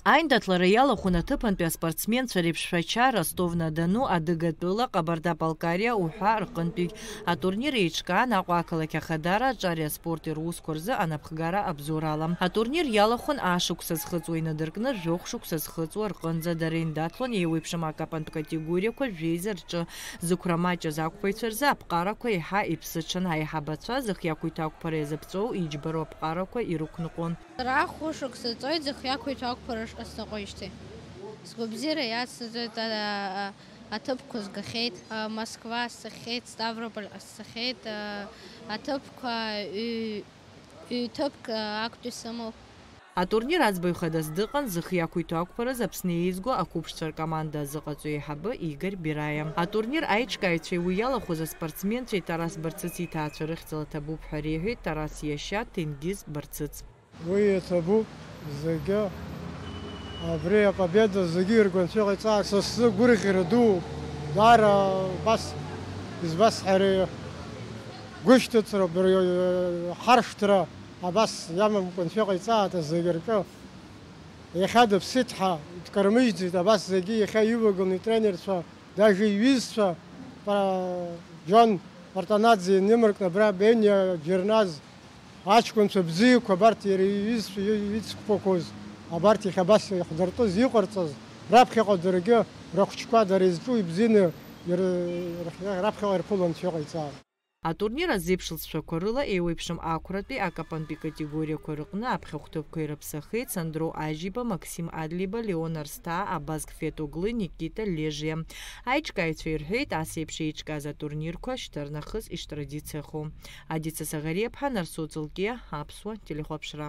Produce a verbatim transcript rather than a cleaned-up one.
Аиндаҭлара иалахәын аҭыԥантәи аспортсменцәа реиԥшшәача Ростов-на-Дону, Адыгатәыла, Ҟабарда-Балкариа уҳәа рҟынтәигь. Атурнир еиҿкаан Аҟәа ақалақь Ахадара аҿари аспорти русқәа рзы анапхгара абзоурала. Атурнир иалахәын ашықәса зхыҵуа инадыркны жәохә шықәса зхыҵуа рҟынӡа. Дара еиндаҭлон еиуеиԥшым акапантә категориақәа жәеиза рҿы. Зықәра маҷыз ақәԥаҩцәа рзы аԥҟарақәа еиҳа иԥсыҽын. Аиҳабацәа зхы иақәиҭу ақәԥара иазыԥҵәоу иџьбароу аԥҟарақәа ирықәныҟәон. Сара хәышықәса ҵуеит зхы иақәиҭу ақәԥара шҟасҵаҟоижьҭеи. Сгәабзиара иацнаҵоит, а, а, аҭыԥқәа згахьеит, а, Москва сцахьеит, Ставрополь сцахьеит, а, аҭыԥқәа ҩ-, ҩ-ҭыԥк, а, актәи сымоуп. Атурнир аӡбаҩ хадас дыҟан зхы иақәиҭу ақәԥараз Аԥсны еизго ақәыԥшцәа ркоманда азыҟаҵаҩ еиҳабы Игорь Бираиа. Атурнир аиҿкааҩцәеи уи иалахәыз аспортсменцәеи Тарас Барцыц иҭаацәа рыхьӡала ҭабуп ҳәа реиҳәеит Тарас иашьа Ҭенгиз Барцыц. Уи иаҭабуп зегьы. Абри апобеда зегьы иргәанцәа иҟаиҵааит. Са сзы гәырӷьара дууп. Даара убас, избасҳәари, гәышьҭыцроуп, ҳаршҭра абас иамамкәа анцәа иҟаиҵааит зегьы рҿы. Иахьа дыԥсит ҳәа дкармыжьӡеит, абас зегьы иахьа ивагыланы итренерцәа, даже иҩызцәа, Пра-, Џьон Партанадзе инымаркны абра Бениа Џьырназ, аҷкәынцәа бзиақәа абарҭ иара иҩызцәа ицқәақәоз, абарҭ иахьа абас иахдыртәыз, иҟарҵаз, раԥхьаҟа даргьы рыхәыҷқәа дара изҿу ибзианы ир-, рахь-, раԥхьаҟа ирԥыло анцәа иҟаиҵааит. Атурнир азеиԥш лҵшәақәа рыла еиуеиԥшым ақәратәи акапантәи категориақәа рыҟны аԥхьахәҭыԥқәа ирыԥсахеит Сандро Ажьиба, Максим Адлиба, Леон Арсҭаа, Абазг Фетоглы, Никита Лежиа. Аиҿкааҩцәа ирҳәеит, ас еиԥш еиҿкааз атурнирқәа шьҭарнахыс иштрадициахо. Адица Саӷариаԥҳа, Нарсоу Ҵылкиа, Аԥсуа телехәаԥшра.